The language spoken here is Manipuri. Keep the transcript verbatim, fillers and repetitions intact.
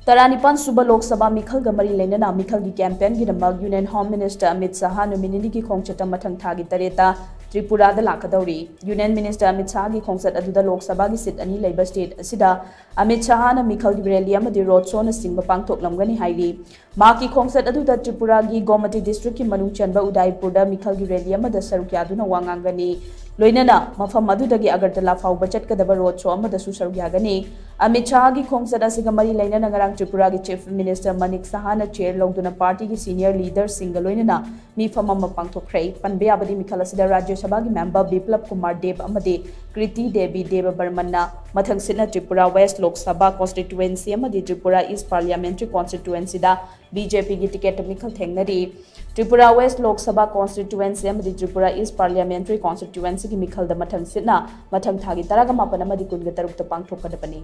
ꯇꯔꯥꯅꯤꯄꯥꯟ ꯁꯨꯕ ꯂꯣꯛ ꯁꯚꯥ ꯃꯤꯈꯜꯒ ꯃꯔꯤ ꯂꯩꯅꯅ ꯃꯤꯈꯜꯒꯤ ꯀꯦꯝꯄꯦꯟꯒꯤꯗꯃꯛ ꯌꯨꯅꯤꯌꯟ ꯍꯣꯝ ꯃꯤꯅꯤꯁꯇꯔ ꯑꯃꯤꯠ ꯁꯍꯥ ꯅꯨꯃꯤꯠ ꯅꯤꯅꯤꯒꯤ ꯈꯣꯡꯆꯠꯇ ꯃꯊꯪ ꯊꯥꯒꯤ ꯇꯔꯦꯠꯇ ꯇ꯭ꯔꯤꯄꯨꯔꯥꯗ ꯂꯥꯛꯀꯗꯧꯔꯤ꯫ ꯌꯨꯅꯤꯌꯟ ꯃꯤꯅꯤꯁꯇꯔ ꯑꯃꯤꯠ ꯁꯍꯥꯒꯤ ꯈꯣꯡꯆꯠ ꯑꯗꯨꯗ ꯂꯣꯛ ꯁꯚꯥꯒꯤ ꯁꯤꯠ ꯑꯅꯤ ꯂꯩꯕ ꯁ꯭ꯇꯦꯠ ꯑꯁꯤꯗ ꯑꯃꯤꯠ ꯁꯍꯥꯅ ꯃꯤꯈꯜꯒꯤ ꯔꯦꯂꯤ ꯑꯃꯗꯤ ꯔꯣꯗ ꯁꯣꯅꯆꯤꯡꯕ ꯄꯥꯡꯊꯣꯛꯂꯝꯒꯅꯤ ꯍꯥꯏꯔꯤ꯫ ꯃꯍꯥꯛꯀꯤ ꯈꯣꯡꯆꯠ ꯑꯗꯨꯗ ꯇ꯭ꯔꯤꯄꯨꯔꯥꯒꯤ ꯒꯣꯃꯇꯤ ꯗꯤꯁꯇ꯭ꯔꯤꯛꯀꯤ ꯃꯅꯨꯡ ꯆꯟꯕ ꯎꯗꯥꯏꯄꯨꯔꯗ ꯃꯤꯈꯜꯒꯤ ꯔꯦꯂꯤ ꯑꯃꯗ ꯁꯔꯨꯛ ꯌꯥꯗꯨꯅ ꯋꯥ ꯉꯥꯡꯒꯅꯤ꯫ ꯂꯣꯏꯅꯅ ꯃꯐꯝ ꯑꯗꯨꯗꯒꯤ ꯑꯒꯔꯇꯂꯥ ꯐꯥꯎꯕ ꯆꯠꯀꯗꯕ ꯔꯣꯗ ꯁꯣ ꯑꯃꯗꯁꯨ ꯁꯔꯨꯛ ꯌꯥꯒꯅꯤ꯫ ꯑꯃꯤꯠ ꯁꯍꯥꯒꯤ ꯈꯣꯡꯆꯠ ꯑꯁꯤꯒ ꯃꯔꯤ ꯂꯩꯅꯅ ꯉꯔꯥꯡ ꯇ꯭ꯔꯤꯄꯨꯔꯥꯒꯤ ꯆꯤꯐ ꯃꯤꯅꯤꯁꯇꯔ ꯃꯅꯤꯛ ꯁꯍꯥꯅ ꯆꯦꯌꯔ ꯂꯧꯗꯨꯅ ꯄꯥꯔꯇꯤꯒꯤ ꯁꯤꯅꯤꯌꯔ ꯂꯤꯗꯔꯁꯤꯡꯒ ꯂꯣꯏꯅꯅ ꯃꯤꯐꯝ ꯑꯃ ꯄꯥꯡꯊꯣꯛꯈ꯭ꯔꯦ꯫ ꯄꯟꯕ ꯌꯥꯕꯗꯤ ꯃꯤꯈꯜ ꯑꯁꯤꯗ ꯔꯥꯖ꯭ꯌ ꯁꯚꯥꯒꯤ ꯃꯦꯝꯕꯔ ꯕꯤꯄ꯭ꯂꯕ ꯀꯨꯃꯥꯔ ꯗꯦꯕ ꯑꯃꯗꯤ ꯀ꯭ꯔꯤꯇꯤ ꯗꯦꯕꯤ ꯗꯦꯕ ꯕꯔꯃꯟꯅ ꯃꯊꯪꯁꯤꯠꯅ ꯇ꯭ꯔꯤꯄꯨꯔꯥ ꯋꯦꯁ ꯂꯣꯛ ꯁꯚꯥ ꯀꯣꯟꯁꯇꯤꯇ꯭ꯋꯦꯟꯁꯤ ꯑꯃꯗꯤ ꯇ꯭ꯔꯤꯄꯨꯔꯥ ꯏꯁ ꯄꯥꯔꯂꯤꯌꯥꯃꯦꯟꯇ꯭ꯔꯤ ꯀꯣꯟꯁꯇꯤꯇ꯭ꯋꯦꯟꯁꯤꯗ ꯕꯤ ꯖꯦ ꯄꯤꯒꯤ ꯇꯤꯀꯦꯠꯇ ꯃꯤꯈꯜ ꯊꯦꯡꯅꯔꯤ꯫ ꯇ꯭ꯔꯤꯄꯨꯔꯥ ꯋꯦꯁ ꯂꯣꯛ ꯁꯚꯥ ꯀꯣꯟꯁꯇꯤꯇ꯭ꯋꯦꯟꯁꯤ ꯑꯃꯗꯤ ꯇ꯭ꯔꯤꯄꯨꯔꯥ ꯏꯁ ꯄꯥꯔꯂꯤꯌꯥꯃꯦꯟꯇ꯭ꯔꯤ ꯀꯣꯟꯁꯇꯤꯇ꯭ꯋꯦꯟꯁꯤꯒꯤ ꯃꯤꯈꯜꯗ ꯃꯊꯪ ꯁꯤꯠꯅ ꯃꯊꯪ ꯊꯥꯒꯤ ꯇꯔꯥꯒ ꯃꯥꯄꯟ ꯑꯃꯗꯤ ꯀꯨꯟꯒ ꯇꯔꯨꯛꯇ ꯄꯥꯡꯊꯣꯛꯀꯗꯕꯅꯤ꯫